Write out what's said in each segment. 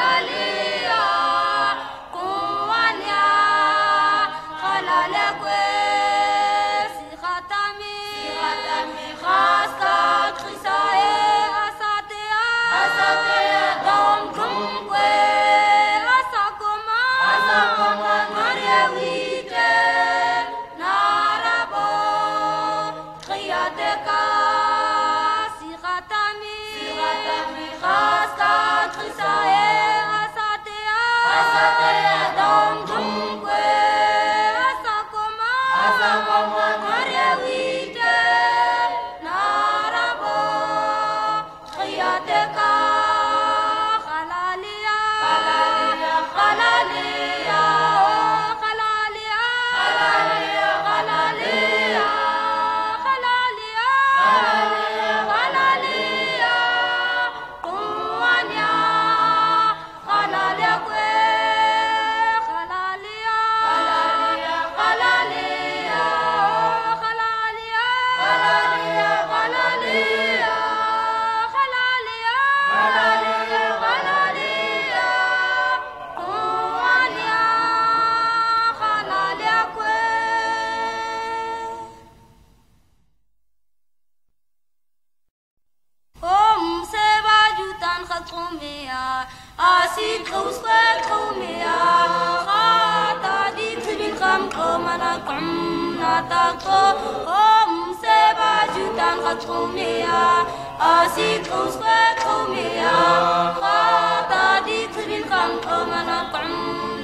Galilea, ကွၢ်ဝဲညါ ဃလၤလၢကွဲ စံးဃာ်တၢ်မံၤ ဃါစကၤခရံာ်စးအဲ အစးတ့ၢ်ဧါ အစးတ့ၢ်ဧါ ဒီးမုၢ်ကွဲ အစးကီမး အစးကီမး မၤရံဝံတဲ နၤရဘီ ဃံအတကး စံးဃာ်တၢ်မံၤ ဃါစကၤခရံာ်စးအဲ အစးတ့ၢ်ဧါ အစးတ့ၢ်ဧါ ဒီးမုၢ်ကွဲ အစးကီမး အစးကီမး မၤရံဝံတဲ နၤရဘီ ဃံအတကး ဃလၤလံဧါ ဃလၤလံဧါ ဃလၤလံဧါ ဃလၤလံဧါ ဃလၤလံဧါ ဃလၤလံဧါ ဃလၤလံဧါ ကွၢ်ဝဲညါ ဃလၤလၢကွဲ ဃလၤလံဧါ ဃလၤလံဧါ ဃလၤလံဧါ ဃလၤလံဧါ ဃလၤလံဧါ ဃလၤလံဧါ ဃလၤလံဧါ ကွၢ်ဝဲညါ ဃလၤလၢကွဲ အိၣ်မူစဲဘၣ်ယူၢ်တၢ်နခးတြိမ့ၢ်ဧါ, အစံးကျိးစဲတြိမ့ၢ်ဧါ, ဃးတၢ်ဒ်ထံဘံၣ်ဃးမုၢ်ကျိၤမၤနၤ ကွၢ်နၤတၢ်ကတိၤ, အိၣ်မူစဲဘၣ်ယူၢ်တၢ်နခးတြိမ့ၢ်ဧါ, အစံးကျိးစဲတြိမ့ၢ်ဧါ, ဃးတၢ်ဒ်ထံဘံၣ်ဃးမုၢ်ကျိၤမၤနၤ ကွၢ်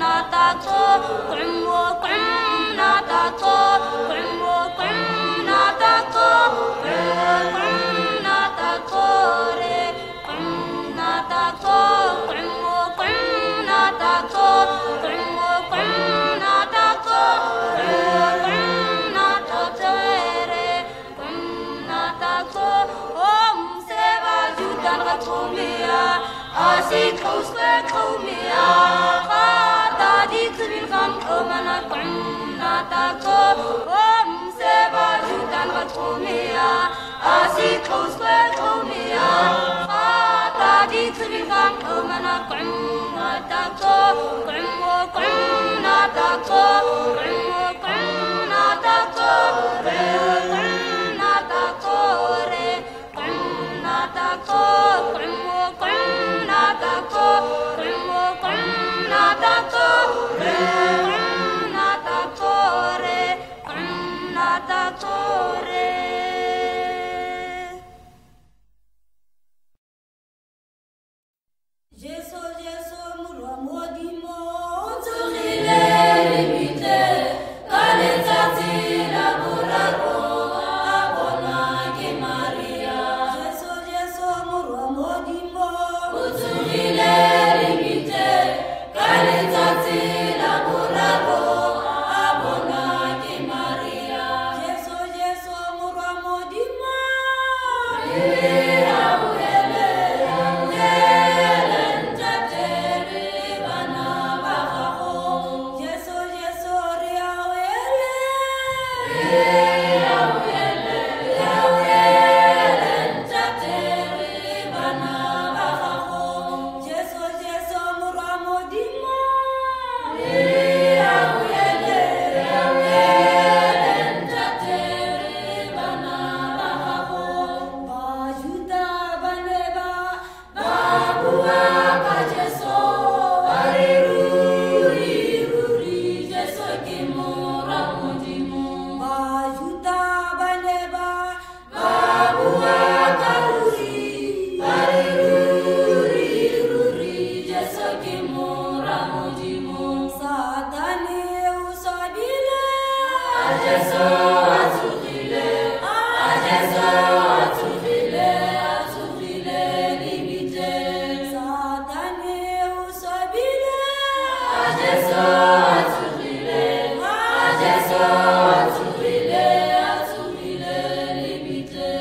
နၤတၢ်ကတိၤ, ကွၢ်အိၣ် ကွၢ်နၤတၢ်ကတိၤ, ကွၢ်အိၣ် ကွၢ်နၤတၢ်ကတိၤ, ကွၢ်အိၣ် ကွၢ်နၤတၢ်ကတိၤရ့ၣ်, ကွၢ်နၤတၢ်ကတိၤ, ကွၢ်အိၣ် ကွၢ်နၤတၢ်ကတိၤ, ကွၢ်အိၣ် ကွၢ်နၤတၢ်ကတိၤ, ကွၢ်အိၣ် ကွၢ်နၤတၢ်ကတိၤရ့ၣ်, ကွၢ်နၤတၢ်ကတိၤ, အိၣ်မူစဲဘၣ်ယူၢ်တၢ်နခးတြိမ့ၢ်ဧါ, အစံးကျိးစဲတြိမ့ၢ်ဧါ, ဃးတၢ်ဒ်ထံဘံၣ်ဃးမုၢ်ကျိၤမၤနၤ ကွၢ်နၤတၢ်ကတိၤ, အိၣ်မူစဲဘၣ်ယူၢ်တၢ်နခးတြိမ့ၢ်ဧါ, အစံးကျိးစဲတြိမ့ၢ်ဧါ, ဃးတၢ်ဒ်ထံဘံၣ်ဃးမုၢ်ကျိၤမၤနၤ ကွၢ်နၤတၢ်ကတိၤ, ကွၢ်အိၣ် ကွၢ်နၤတၢ်ကတိၤ, ကွၢ်အိၣ် ကွၢ်နၤတၢ်ကတိၤ, ကွၢ်အိၣ် ကွၢ်နၤတၢ်ကတိၤရ့ၣ်, ကွၢ်နၤတၢ်ကတိၤ, ကွၢ်အိၣ် ကွၢ်နၤတၢ်ကတိၤ, ကွၢ်အိၣ် ကွၢ်နၤတၢ်ကတိၤ, ကွၢ်အိၣ် ကွၢ်နၤတၢ်ကတိၤရ့ၣ်, ကွၢ်နၤတၢ်ကတိၤရ့ၣ်. ယ့ၣ်ၡူး ယ့ၣ်ၡူး မုၢ်လီၤမိၢ်ဒံမိၢ် အိၣ်ဆူၣ်ချ့လၢလံာ်မံၤတဲ အကဲစိ အထူၣ်ဖျဲးလဲ, အကဲစိ အထူၣ်ဖျဲးလဲ, အထူၣ်ဖျဲးလဲ လံာ်မံၤတဲ, စၢ်တၢ်န့ၣ်အိၣ်စီဘံၣ်လဲ, အကဲစိ အထူၣ်ဖျဲးလဲ, အကဲစိ အထူၣ်ဖျဲးလဲ, အထူၣ်ဖျဲးလဲ လံာ်မံၤတဲ,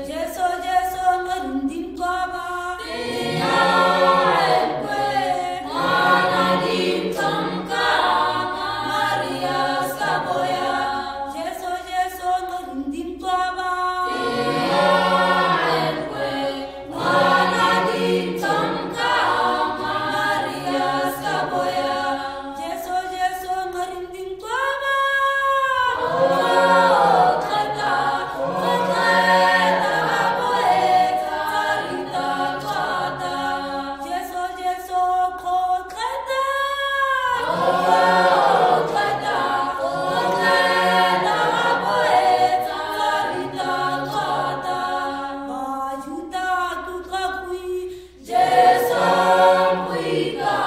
ကဲစိ ကဲစိ နဒံကွၢ်ဘၣ် သ့ၣ်ညါ ကွဲ မၤနၤဒ်ထီၣ်ကါ Maria Saboya, ကဲစိ ကဲစိ နဒံကွၢ်ဘၣ် သ့ၣ်ညါ ကွဲ မၤနၤဒ်ထီၣ်ကါ Maria Saboya, ကဲစိ ကဲစိ နဒံကွၢ်ဘၣ် အိၣ်ချ့တၢ် အိၣ်ချ့တၢ် ဟးဘိဟဲ တၢ်ရ့တၢ်ကီတၢ်, ကဲစိ ကဲစိ အိၣ်ချ့တၢ် အိၣ်ချ့တၢ် အိၣ်ချ့တၢ် ဟးဘိဟဲ တၢ်ရ့တၢ်ကီတၢ်, ဘၣ်ယူၤတၢ်သူၣ်သးကွံ ကဲစိ ကွံကါ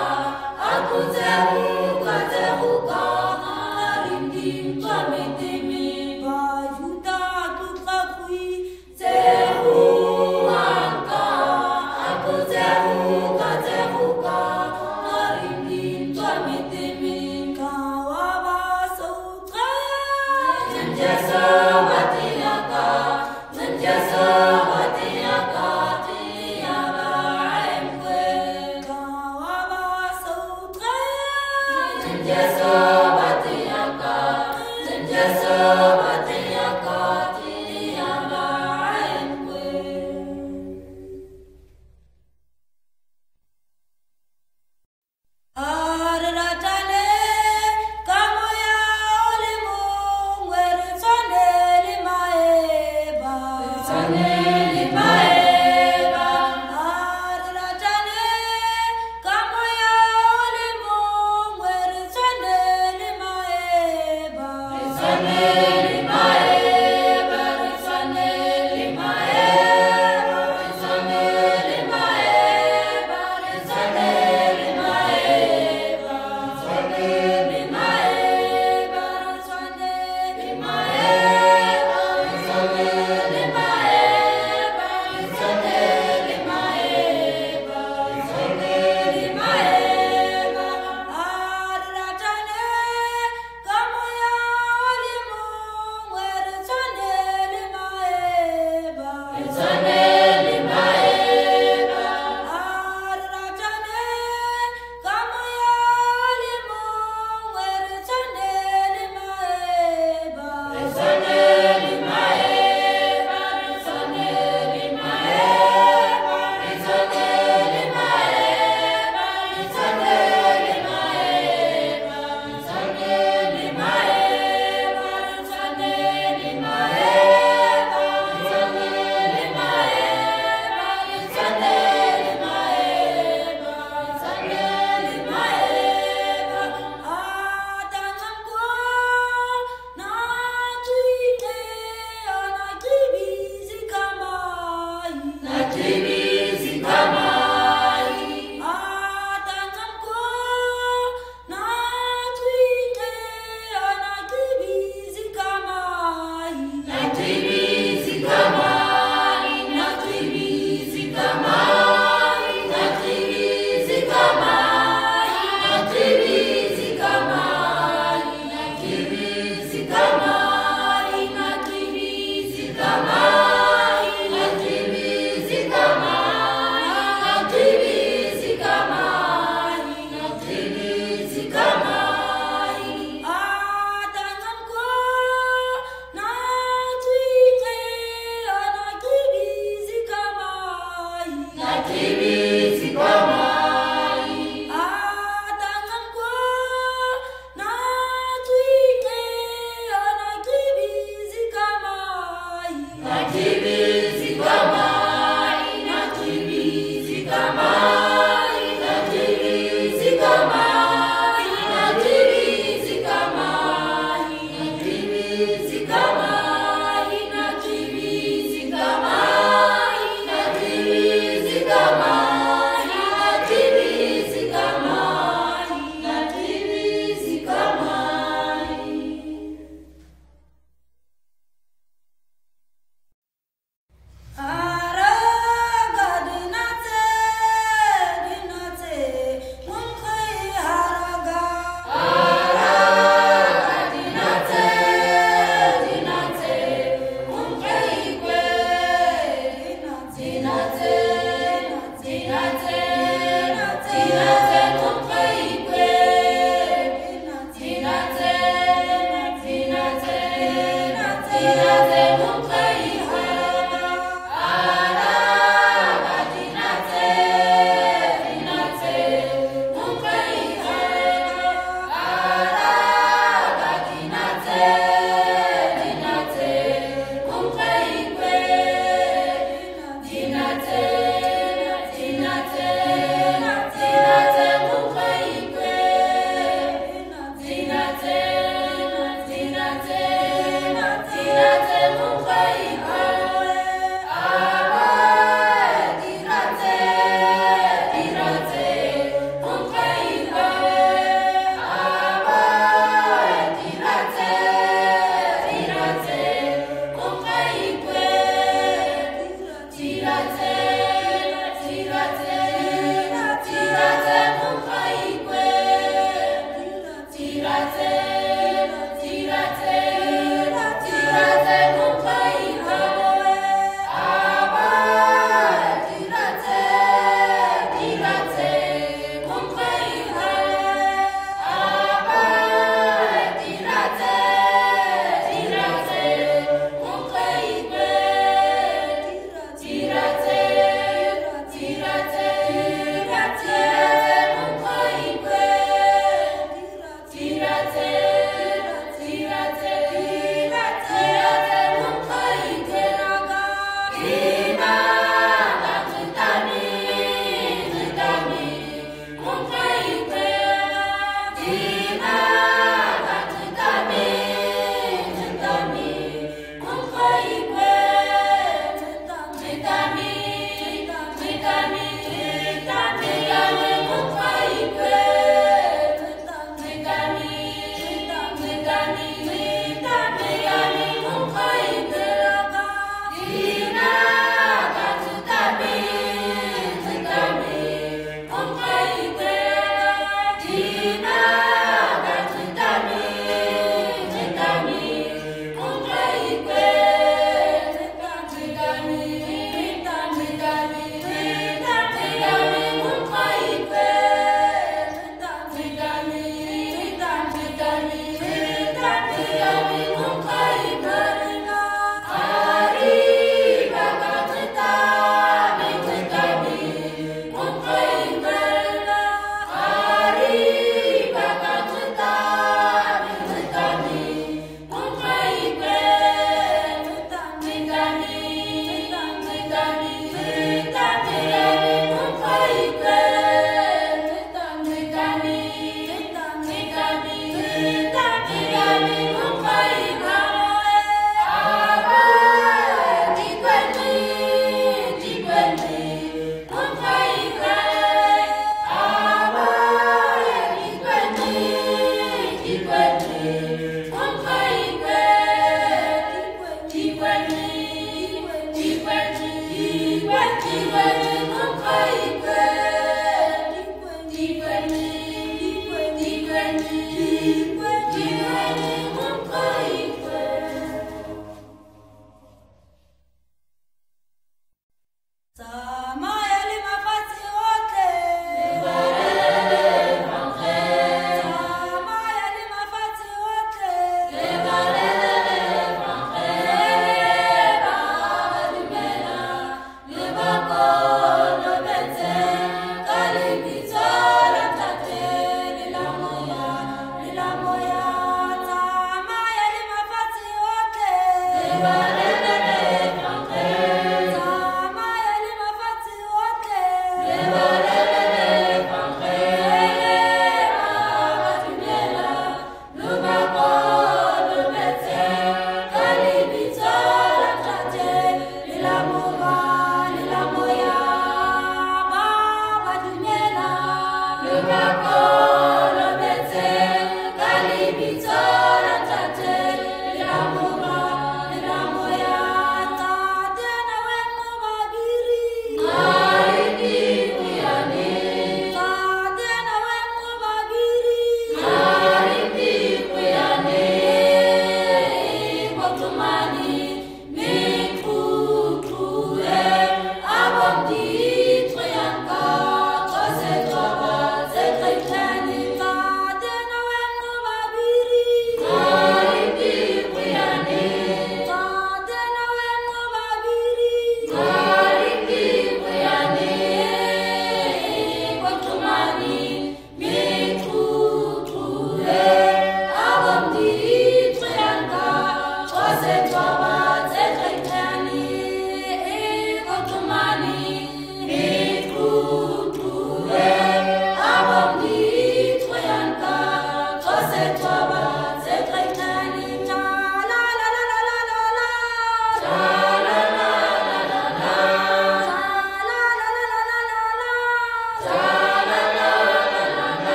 အကူၣ်စဲဃူကါစဲဃူကါ နရံဒံကွၢ်မ့ၢ်တမ့ၢ် ဘၣ်ယူၤတၢ်သူၣ်သးကွံ စဲဃူအကါ အကူၣ်စဲဃူကါစဲဃူကါ နရံဒံကွၢ်မ့ၢ်တမ့ၢ် ကဝၤဘၣ်စူၣ် ကဲစိ ဘၣ်တ့ၢ်ယၤကါ ကဲစိ ဘၣ်တ့ၢ်ယၤကါ တ့ၢ်ယၤဘၣ် ကွဲ ကဝၤဘၣ်စူၣ် ကဲစိ ဘၣ်တ့ၢ်ယၤကါ ကဲစိ ဘၣ်တ့ၢ်ယၤကါ တ့ၢ်ယၤဘၣ် ကွဲအရရတၢ်န့ၣ် ကမီယၤအိၣ်လၢမူ ဝဲရဆီန့ၣ်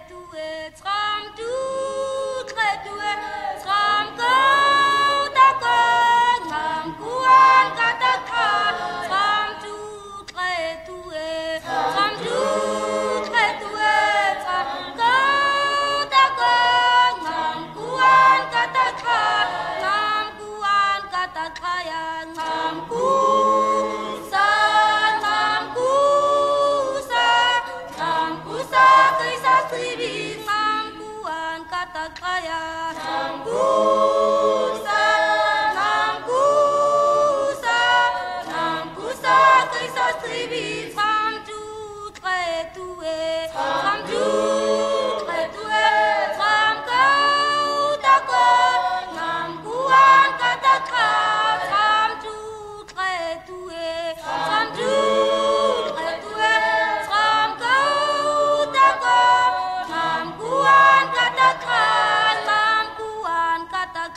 သူဝဲ သရၣ်မုၣ်တူၢ်ကျဲၤသူဝဲ သရၣ်မုၣ်ကတၢၢ်တၢ်ကၢ သရၣ်မုၣ်ကူၣ်အၢၣ်ကတၢၢ်တခါ သရၣ်မုၣ်တူၢ်ကျဲၤသူဝဲ သရၣ်မုၣ်တူၢ်ကျဲၤသူဝဲ သရၣ်မုၣ်ကတၢၢ်တၢ်ကၢ သရၣ်မုၣ်ကူၣ်အၢၣ်ကတၢၢ်တခါ သရၣ်မုၣ်ကူၣ်အၢၣ်ကတၢၢ်တခါယၤ သရၣ်မုၣ်ကူၣ်စၢ် သရၣ်မုၣ်ကူၣ်စၢ် သရၣ်မုၣ်ကူၣ်စၢ် သရၣ်မုၣ်ကူၣ်စၢ် သရၣ်မုၣ်ကူၣ်အၢၣ်ကတၢၢ်တခါယၤ သရၣ်မုၣ်ကူၣ်စၢ် သရၣ်မုၣ်ကူၣ်စၢ် သရၣ်မုၣ်ကူၣ်စၢ် သရၣ်မုၣ်ကူၣ်စၢ် သရၣ်မုၣ်တူၢ်ကျဲၤသူဝဲ သရၣ်မုၣ်တူၢ်ကျဲၤသူဝဲ သရၣ်မုၣ်ကတၢၢ်တၢ်ကၢ သရၣ်မုၣ်ကူၣ်အၢၣ်ကတၢၢ်တခါ သရၣ်မုၣ်တူၢ်ကျဲၤသူဝဲ သရၣ်မုၣ်တူၢ်ကျဲၤသူဝဲ သရၣ်မုၣ်ကတၢၢ်တၢ်ကၢ သရၣ်မုၣ်ကူၣ်အၢၣ်ကတၢၢ်တခါ သရၣ်မုၣ်ကူၣ်အၢၣ်ကတၢၢ်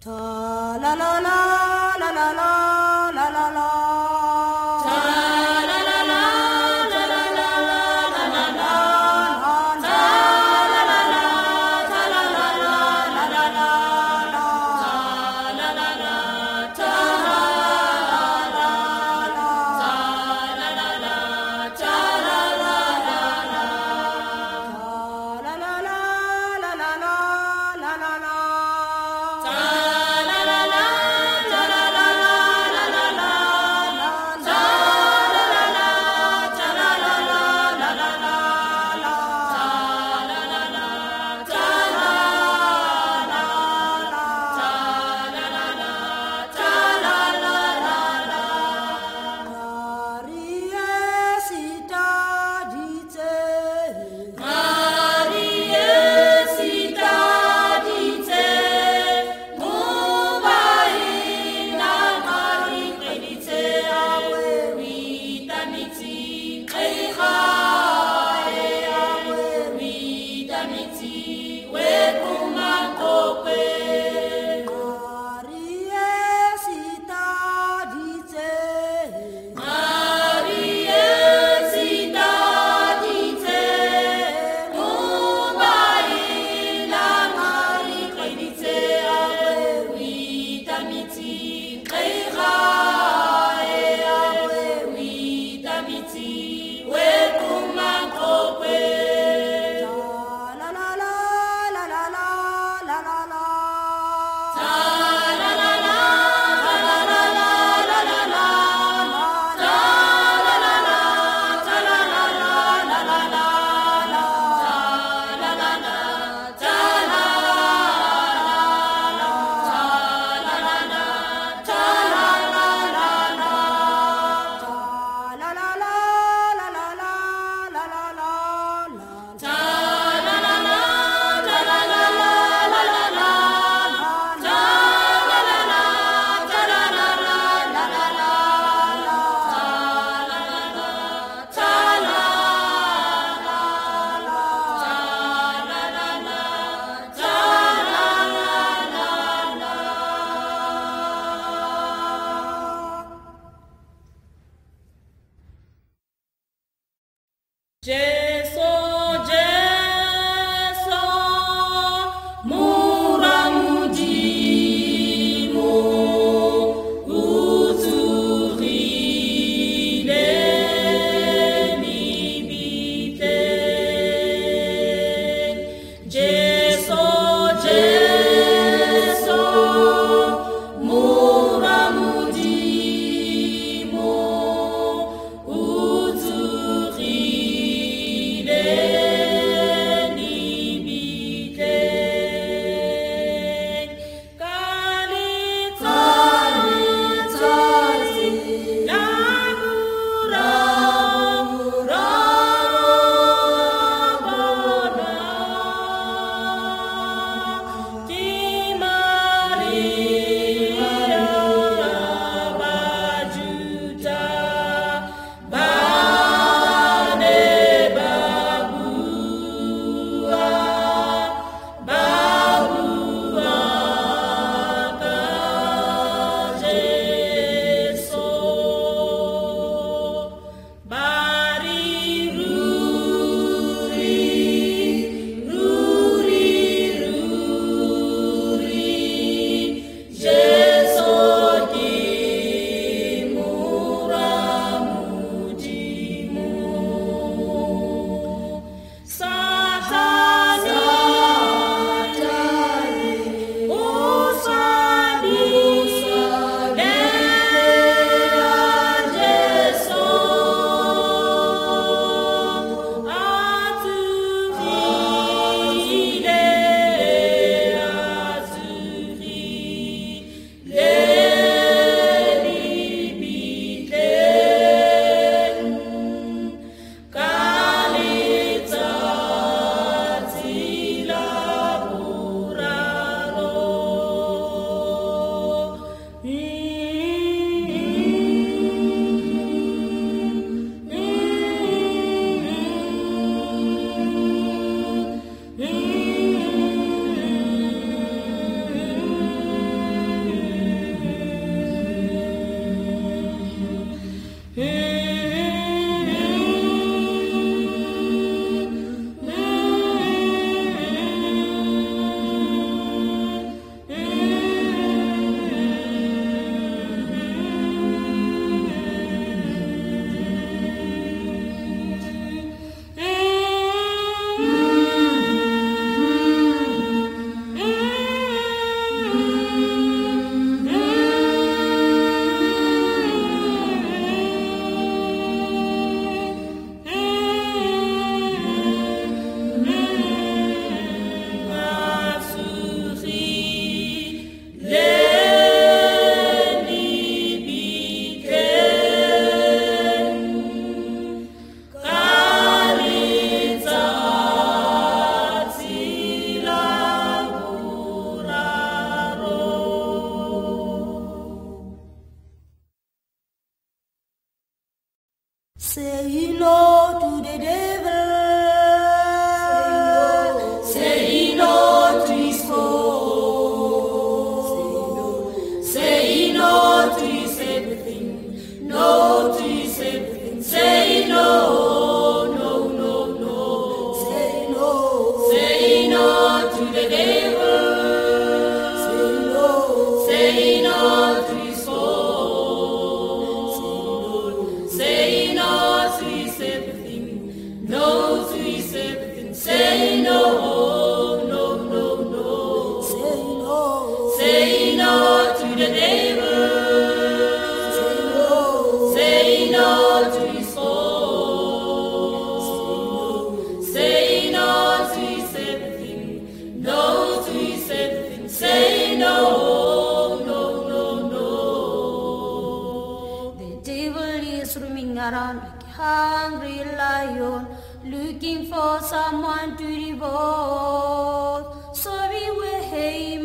ထၢလၢလၢလၢ လၢလၢလၢ လၢလၢလၢ ထၢလၢလၢလၢ လၢလၢလၢ လၢလၢလၢ ထၢလၢလၢလၢ ထၢလၢလၢလၢ လၢလၢလၢ ထၢလၢလၢလၢ ထၢလၢလၢလၢ ထၢလၢလၢလၢ ထၢလၢလၢလၢ ထၢလၢလၢလၢ လၢလၢလၢ လၢလၢလၢ ထၢလၢလၢလၢ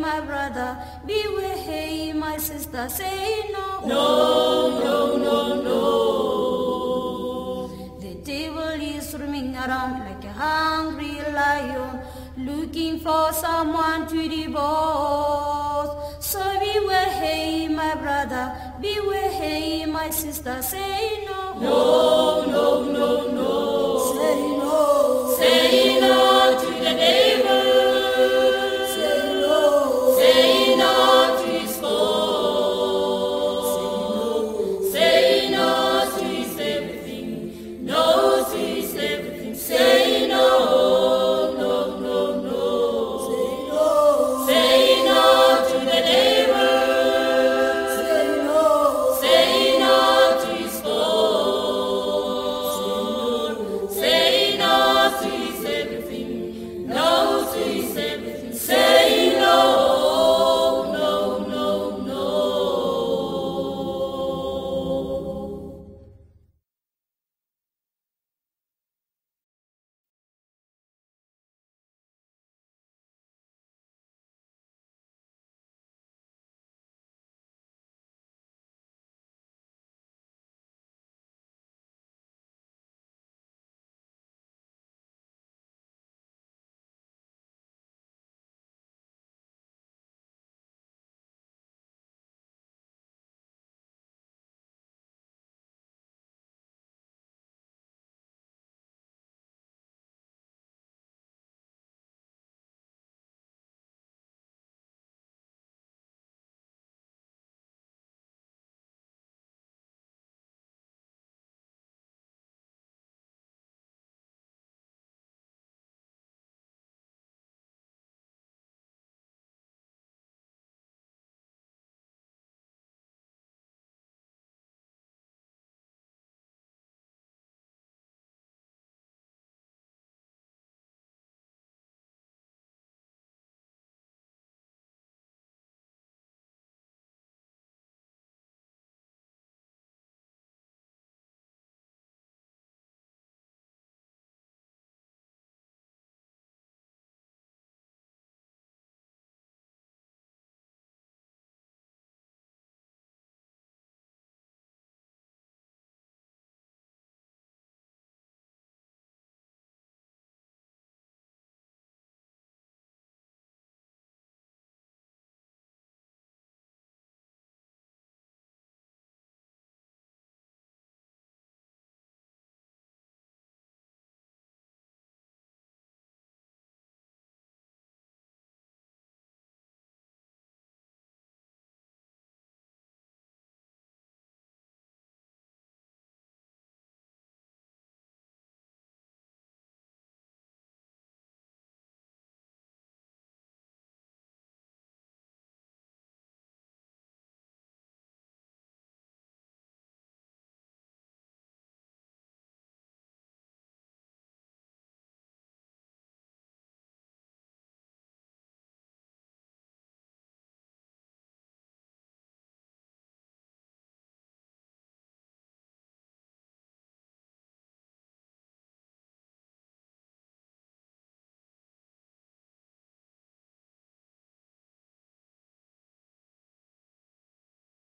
my brother, beware, hey, my sister, say no. No, no, no, no. The devil is roaming around like a hungry lion, looking for someone to devour. So beware, hey, my brother, beware, hey, my sister, say no. No, no, no, no.